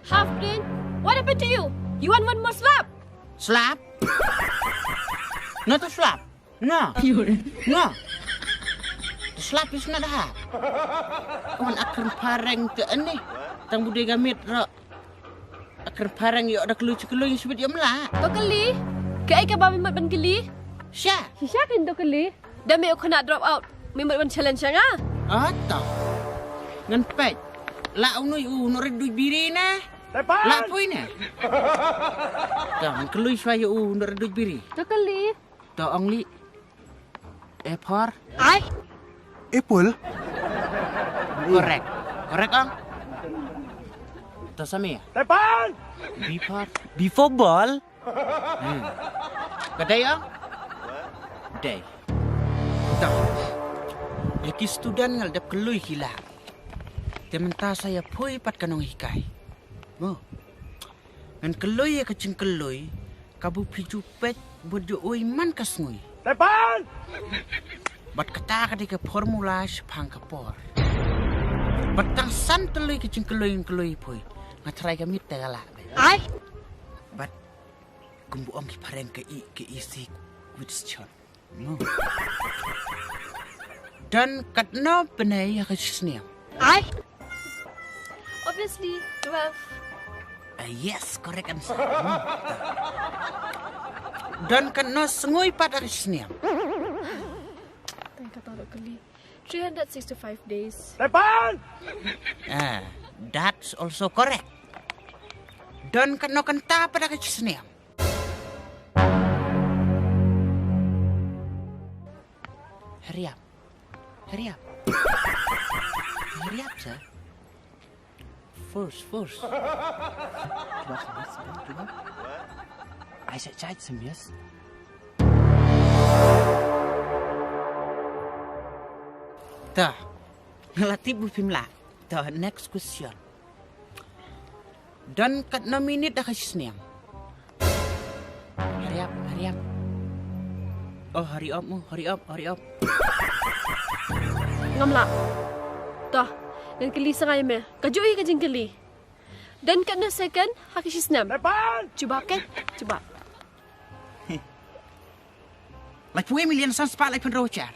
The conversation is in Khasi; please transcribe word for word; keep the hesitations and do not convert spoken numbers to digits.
Half brain, what happened to you? You want one more slap? Slap? Not a slap. No. No. The slap is not hard. Kawan akren pareng te ene. Tang budai gamit ro. Akren pareng yo da kelu chekelui sibit yo mla. To keli. Kaei kaba me mut ban keli? Sha. Shisha kan to keli. Da me khona drop out. Me mut ban challenge nga. Ata. Ngan peit. La unui u no red duit biri na. La pui na. To ngan kelui swa yo u no red duit biri. To keli. To ong li. A for? Ai? Apple? Correct. Correct ong. To sa me? Tepan! B for? B for ball. Hmm. Ka dei ong? Dei. To. Ïa ki student nga la dep kelui ki la. Te mynta sa ïa poi pat ka nonghikai. Mo. Ngan kelui ïa ka jingkelui kaba phi ju peit bad ju ui man ka sngi. Tepan! Bad kata ka dei ka formula shaphang ka por. Bad tang san tylli ka jingkelui ngan kelui poi. Nga tharai ka miet te ka lah. Ai? Bad kumba ong ki phareng, ka i, ka i si with shot. No. Don katno bnai ha ka shisnem? Ai? Obviously, twelve. Ah, yes, correct answer. No. Don katno sngi pat ha ka shisnem? Tang kata dok kali. Three hundred sixty-five days. Tepan! Ah, that's also correct. Don katno kynta pat ha ka shisnem? Hurry up. Hurry up. Hurry up, sir. First, first. Cuba, cuba, cuba, cuba. Ai, chat, chat, semias. Tah. Nga la tip ba phim lah. Tah, next question. Don katno minit ha ka shisnem? Hurry up, hurry up. Oh, hurry up mo, hurry up, hurry up. Ngam lah. Tah, ngan kylli sa nga ïa me. Kajuh hi ka jingkylli. Don katno second ha ka shisnem? Tepan! Cuba, okay? Cuba. Laiphew million san spah laiphew hynriew hajar.